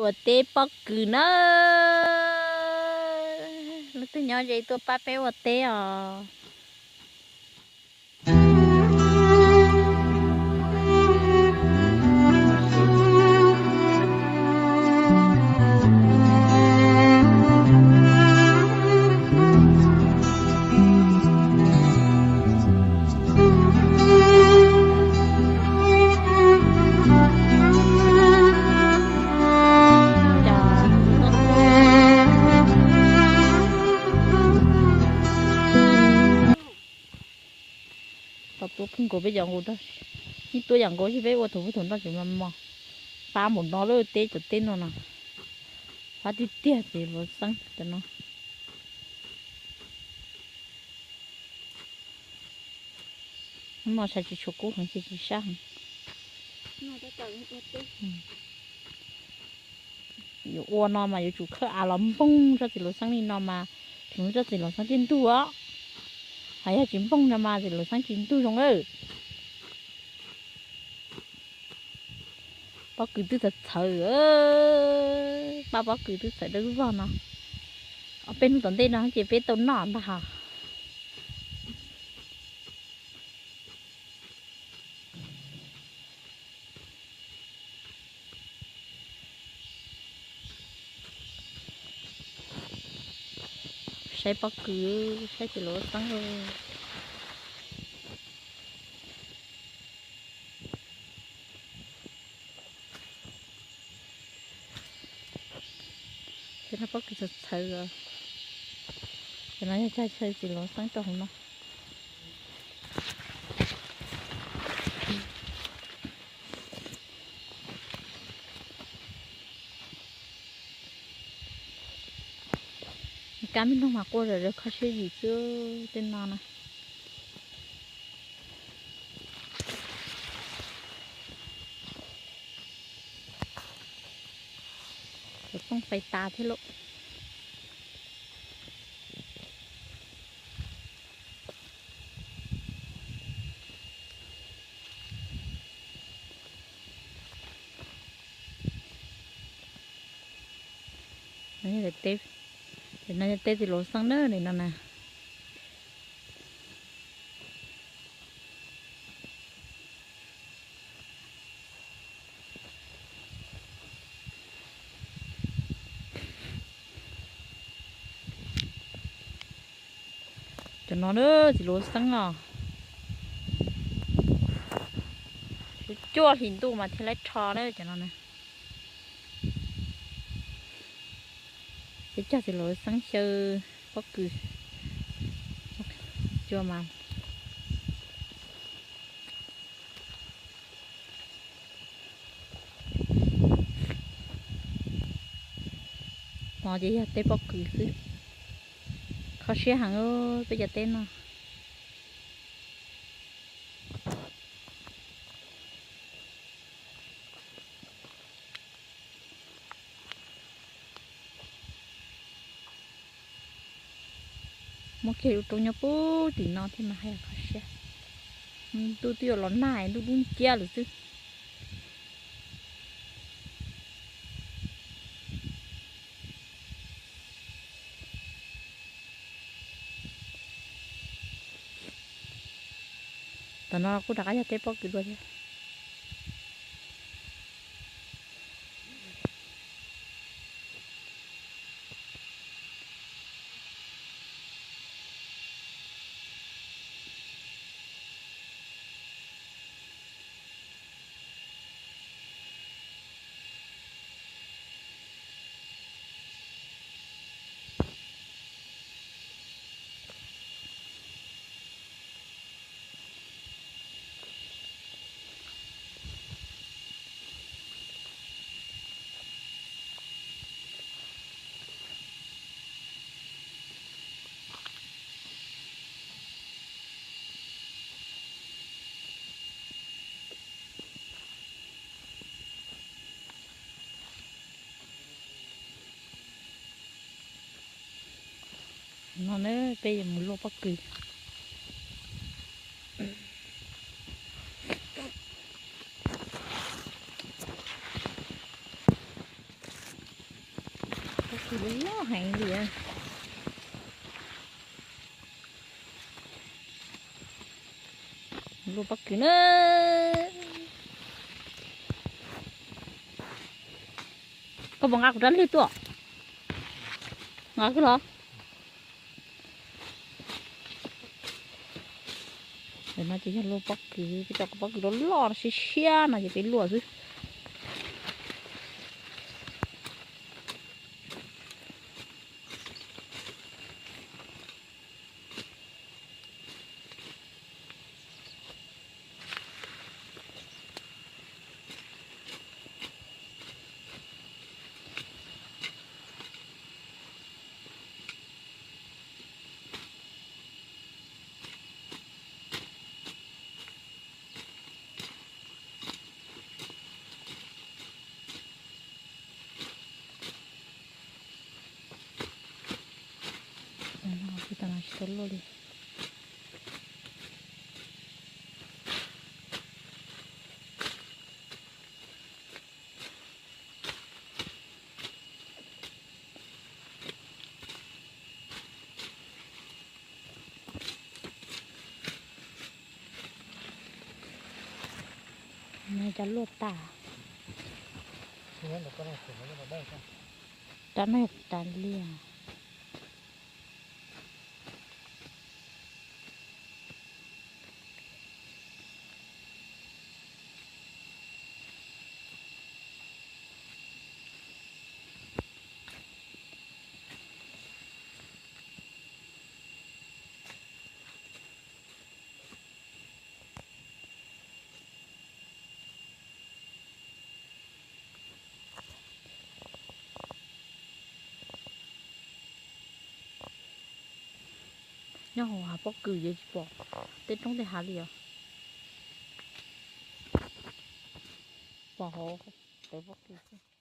Ua teb pob kws na. Leej twg nyob ze tuaj pab peb ua teb os. Tau tuaj kawg nkaus peb cov nqus, ib tuaj yam nkaus ces peb ua thaum ub thaum no tseem mos mos. Fab npaum no lawm teb cov teb no na. Fab tiag tiag ces luv xeeb cov no. Hnub no saib tsis tshua kub heev ces tsis sab heev. Yuav ua no mas yuav tsum khawb av los npoog tsob txiv luv xeeb li no mas tseem muaj tsob txiv luv xeeb thiaj ntug os. Hos yog tsis npoog no mas txiv luv xeeb tsis ntug zoo lawm. Pob kws twb txhawv txhawv, paj pob kws twb txhawv dawb vog no. Ob peb hnub tom ntej no ces peb tau noj ntag hos. Saib pob kws, saib txiv luv xeeb. Ces no pob kws txhawv txhawv os. Ces no yog cog chaw txiv luv xeeb rau hauv no. Kab me noog mas quaj zom zaws kho siab yim xwb tej no na. Cov tooj fais tas thiab lauj. Ces no yog teb txiv luv xeeb na, no na. Cov no na txiv luv xeeb os, cuaj hlis ntuj mas thiaj li rho na cov no na. Peb cog txiv luv xeeb xyaw pob kws cua mas. No ces yog teb pob kws xwb. Kho siab heev peb cov teb no. Muab kiag lub roob nyob puag tim no thiab mas haj yam kho siab. Ntuj twb yuav los nag, ntuj dub nciab lawm xwb. Tam no kuj rov qab yog teb pob kws dua thiab. No na peb yuav mus luaj pob kws. Loj heev li. Luaj pob kws na. Koj puas nqa kuv rab liag tuaj? Nqa kawg los. Ntawm no ces yog luaj pob kws, peb cov pob kws loj loj no siab siab no ces peb luaj xwb. Tsis tau luaj li. Cov luaj tas. Rab no yog tas liag. Nyob hauv hav pob kws ces tsis pom tej roob tej hav li os. Pom hauv tawv pob kws.